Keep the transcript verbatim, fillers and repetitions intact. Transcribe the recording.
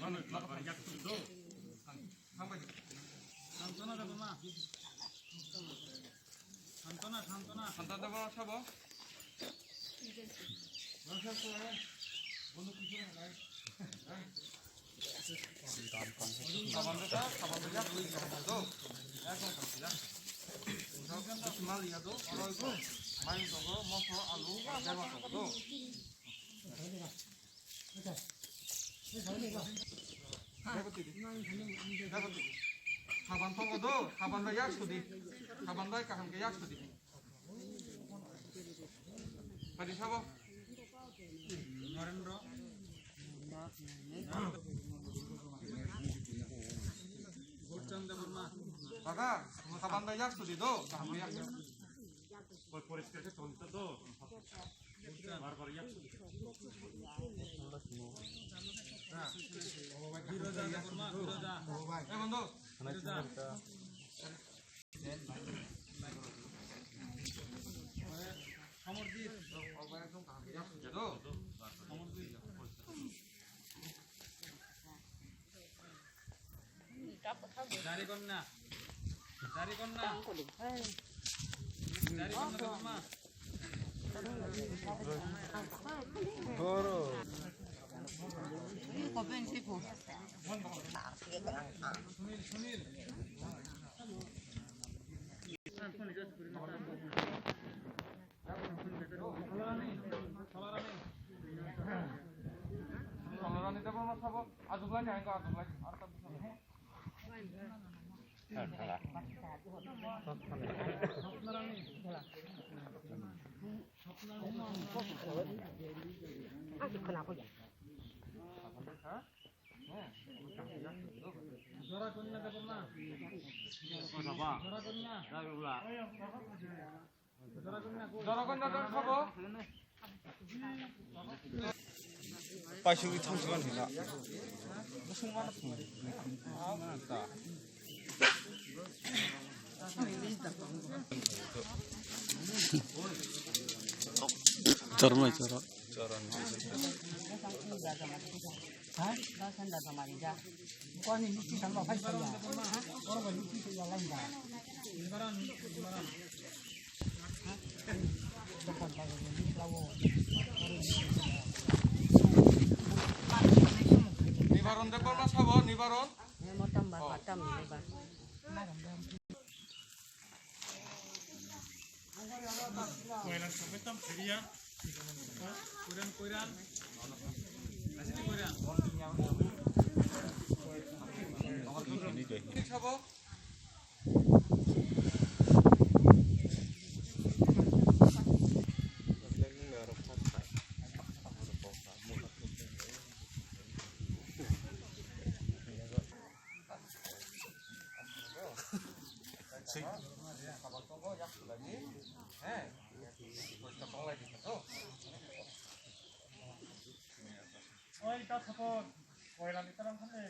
Santana Debbarma. Santana, Santana. Santana Debbarma sabo. Saban desa, saban desa, tui saban do. Ekdom saban ya. Mal ya do, oro iko. Mai tongo, moso, alu, deba tongo do. Saban tongo do, saban bai yak sudi. Saban bai kaham ke yak sudi. Padi sabo. Narendra. Gurchandra Burma. Daga, saban bai yak sudi do, kaham ke yak. Poriskar ke tonta do. Bar bar yak sudi. Biroja Debbarma, Biroja. Eh, bondhu. Biroja. Jari konna. Jari konna. Jari konna, Debbarma. Jora konna Debbarma. Jora konna. Jora konna. Jora konna, jora sabo. Paisugwi thangsiman hina. Chormai choro. Nibaron Debbarma sabo, Nibaron. Motom ba, oh. Motom ba. Koilan sampai tam seria. Koilan, koilan. Asli koilan. Sabo. Oi, ta sapor. Koilan ni tarang khan de.